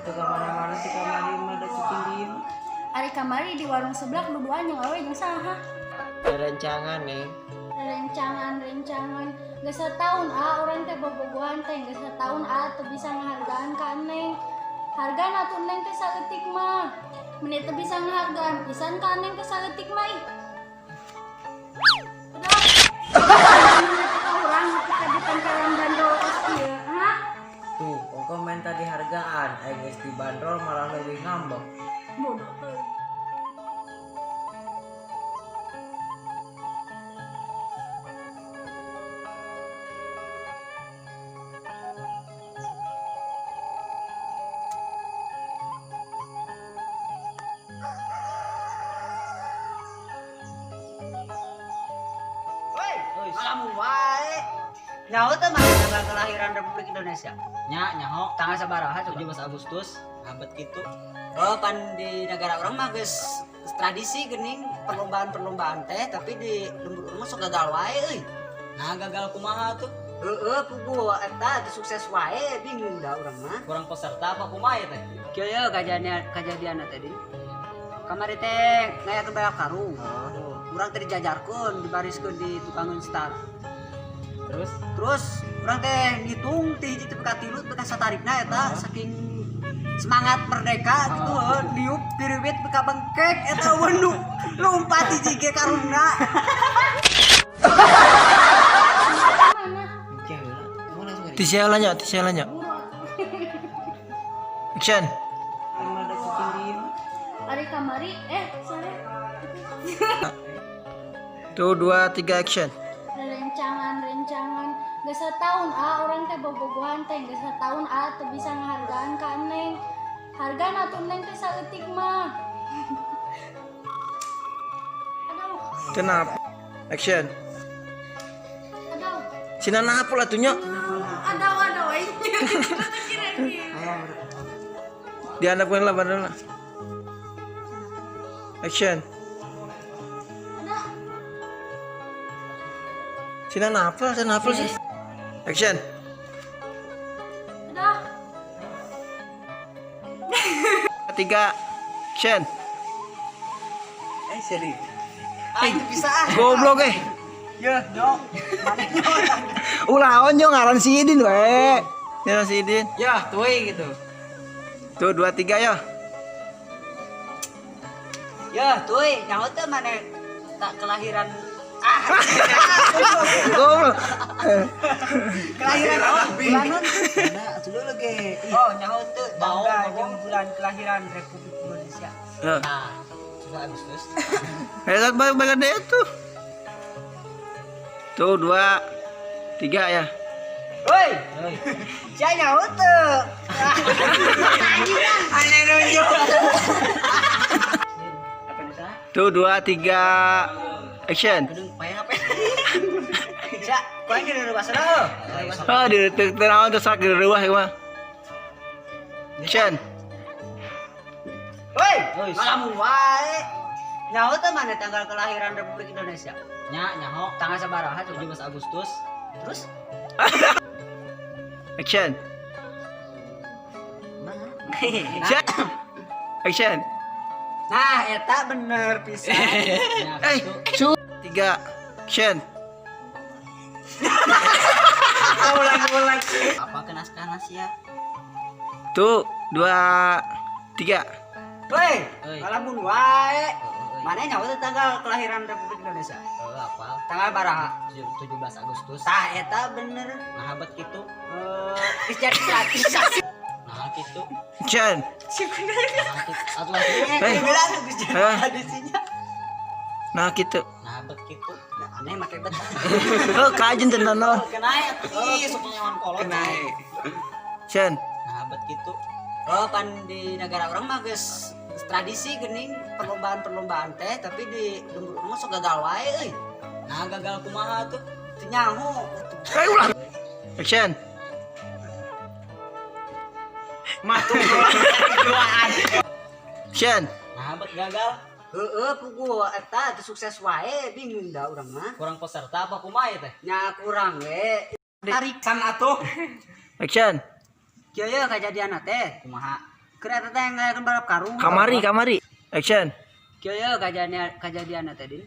Itu ke mana-mana sih, kamari mah da cicing diem. Ari kamari di warung seblak duduan jeung awewe jeung saha? Rencangan nih. Rencangan-rencangan geus sataun ah urang teh bobogohan teh, geus sataun ah teu bisa ngahargaan ka Neng. Hargana tuh Neng teh saeutik mah. Meni teu bisa ngahargaan pisan ka Neng teh saeutik mah ih. Aduh. Urang nepi ka ditempelan bandrol kos kieu, ha? Tuh, ongko minta dihargaan, aing geus dibanderol malah leuwih ngambek. Bodoh teuing. Woi, ngalamun wae. Nyaho teh maneh tanggal kelahiran Republik Indonesia? Nya, nyaho. Tanggal sabaraha coba? 17 Agustus, abad kitu. Oh, pan di negara urang mah geus tradisi geuning perlombaan-perlombaan teh, tapi di lembur urang mah sok gagal wae euy. Nah, gagal kumaha tuh? Heeh, puguh eta teu sukses wae, bingung da urang mah. Kurang peserta apa kumaha ya teh? Kieu ye kajadian kajadian tadi. Kamari teh ngayakeun balap karung. Urang teh dijajarkeun, dibariskeun di tukangeun start. Terus? Terus urang teh ngitung ti hiji tepi ka tilu tepi ka satarikna eta, saking semangat merdeka gitu, heuh, diup diriwit tepi ka bengkek eta eueuh nu lompat hiji ge karungna. Mana? Tisya nya, tisya nya. Action. Emang da cicing diem. Ari kamari sore. Tuh, dua, tiga, action. Rencangan-rencangan geus sataun ah urang teh bobogohan teh, geus sataun ah teu bisa ngahargaan ka Neng. Hargana tuh Neng teh saeutik mah. Aduh. Kenapa? Action. Aduh. Sina napol atuh nya. Aduh, aduh aing. Dihandapkeun lah bandrolna. Action. Aduh. Sina napol, sina napol sih. Action. Aduh. Tiga. Action. Eh, serius. Ah, bisa ah. Goblok eh. Ya, nyok. Maneh nyok. Ulah onyo ngaran si Idin we. Ngaran si Idin. Ya, tuh gitu. Tuh, dua, tiga ya. Ya, tuh, nyaho teh maneh tak kelahiran ah. Goblok. Kelahiran oh, bulan naon? Nah, atuh dulu ge. Oh, nyaho teu tanggal jeung bulan kelahiran Republik Indonesia. Nah. Nah, 17 Agustus. Eh, baga deh tuh. Tuh, dua, tiga ya. Woi, Hoi. sia nyaho teu. Aneh nunjuk. Apa nu salah? Tuh, dua, tiga, action. Gedung payah apa? Sia, kau ini dari bahasa heuh. Oh, di naon tuh sak di ruah ieu mah. Action. Woi, Woi. ngalamun wae. Nyaho teu maneh tanggal kelahiran Republik Indonesia? Nya, nyaho. Tanggal sabaraha coba? 17 Agustus. Terus? Action. Action. Action. Nah, eta bener pisan. Nya, Eh, kitu. su, tiga, action. Ulang-ulang. Apa kena naskah ya? Tuh, dua, tiga. Woi, Oi. ngalamun wae. Oi. Maneh nyaho teu tanggal kelahiran Republik Indonesia? Oh, apa? Tanggal baraha? 17 Agustus. Tah, eta bener. Nah, abad kitu. Eh, geus jadi tradisi. Nah, kitu. Action. Nah, kitu. Atuh atuh. Eh. Bilang geus jadi Hah? tradisinya. Nah, gitu. Nah, abad kitu. Nah, aneh make bet. Oh, kajen tenan lo. Kena atuh. Ih, sok nyawan kolot. Action. Nah, abad kitu. Oh, pan di negara urang mah geus tradisi geuning perlombaan-perlombaan teh, tapi di lembur urang mah sok gagal wae euy. Nah, gagal kumaha tuh? Teu nyaho. Eh, ulah. Action. Matu. Action. Nah, abad gagal. Heeh, puguh eta teu sukses wae, bingung da urang mah. Kurang peserta apa kumaha ya teh? Nya kurang we. Tarikan atuh. Action. Kieu ye kajadianna teh. Kumaha? Keur eta teh ngayakeun balap karung. Kamari, kamari. Action. Kieu ye kajadian kajadian teh, Din.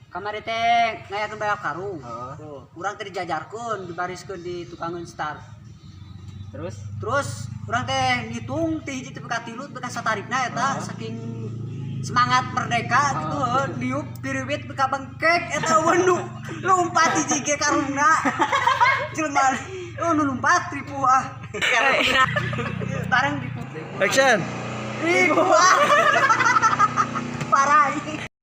Kamari teh ngayakeun balap karung. Heeh. Tuh, urang teh dijajarkeun, dibariskeun di tukangeun start. Terus. Terus urang teh ngitung ti hiji tepi ka tilu tepi ka satarikna eta, saking semangat merdeka gitu, heuh, diuk piriwit tepi ka bengkek eta, eueuh nu lompat hiji ge karungna. Jelema oh nu lompat ripuh ah. Bareng ripuh. Action. Ripuh ah. Parah.